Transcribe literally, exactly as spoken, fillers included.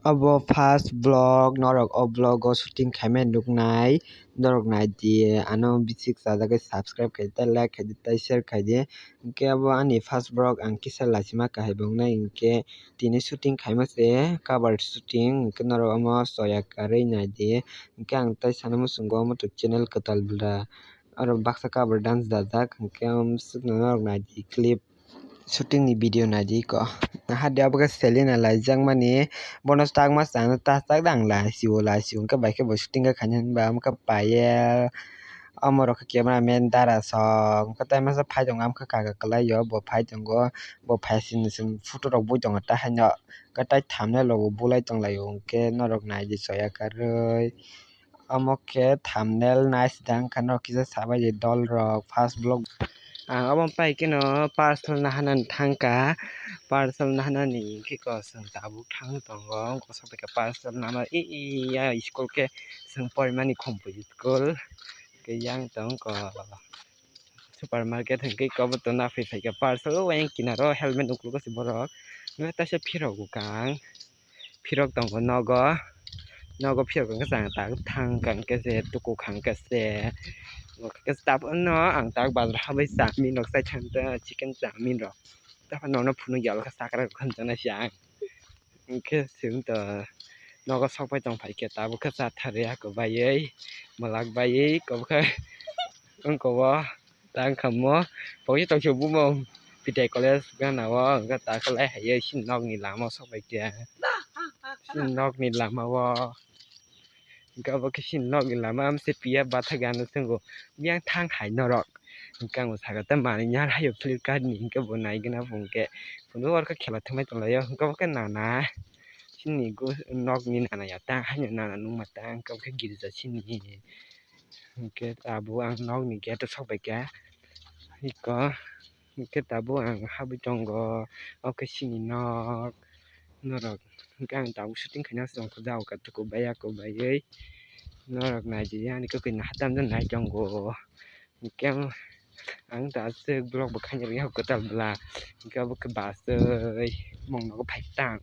Obo first vlog, norok o vlog o shooting khaimani nuknai, norok naidi, ano bisik chajagwi subscribe khaidi, tei like khaidi, tei share khaidi. Hinkhe abo ani first vlog, ang kisa lachima kahai bo wngnai, hinkhe tini shooting khaima se, cover shooting, hinkhe norok omo choya karwi naidi. Hinkhe ang tei sana muchungo omo to channel kwtal bwla, aro baksa cover dance dajak, hinkhe omo swkno norok naidi clip. Shooting ni video naidi ko. Hade abo khe Selena laijakmani, bono takma chana ta chak dang lai sio lai sio, hinkhe bai khe bo shooting khe khaina hinba amo khe Payel, omo rok khe camera man Dara song, hinkhe tai masa phai tongo, amo khe kaka kwlai o, bo phai tongo, bo phai sini sini photo rok bui tongo ta haino, hinkhe tai thumbnail rok bo bulai tong lai o, hinkhe norok naidi choya karwi. Omo khe thumbnail nice da wngkha, norok kisa sabaidi dol rok first vlog. Ang omo pai kheno parcel naharnani thangkha, parcel naharnani hinkhe ko chwng tabuk thang tongo, wngkha sok bai khe parcel nama i ya school khe chwng porimani Khumpui school khe yang tong ko. Supermarket hinkhe iko bo tongna phai phaikha parcel o ayang kinaro helmet uklogo se borok. Hwnkhe teisa phirok o kha ang, phirok tongo nogo, nogo phirok hwnkhe chwng tabuk thang kha hwnkhe se tuku kha hwnkhe se. Tabukno ang tabuk bazar habwi chowmin rok chai thangkha, chicken chowmin rok. Tei phano nono phunukya o khe chakra rok hinwi chana se ang. Hinkhe chwng to nogo sok pai tong phaikhe tabuk khe cha tharwi ako baiwi mwlak baiwi kobokhe wngkha o tang kha mo pokhe tongsi bumung Pitai college gana o hwnkhe ta khe lai hai sini nokni lama o sok pai khe sini nokni lama o. Hinkhe obo khe chini nokni lama, amse piya bathak ya hinwi swngo, biyang thang hai norok. Hinkhe ang bo sakha, tei manwi ya haio Flipkart ni, hinkhe bo naigwna bo hinkhe, bo oro khe khela thangwi tonglaio, hinkhe obo khe nana chini nokni nana ya ta, haino nana nukma ta, hinkhe obo khe girja chini, hinkhe abo ang nokni gate o sok pai kha, iko. Hinkhe tabuk ang habwi tongo, omo khe chini nok, norok hinkhe ang tabuk shooting khaina se tongkha jagao khe tuku bai ya kok baiwi norok naidi ani kwkhwini hatamjani nai tongo. Hinkhe ang ta aswk vlog bo khaina rwya kwtal bwla, hinkhe obo khe bachwi bumung nogo phai tang.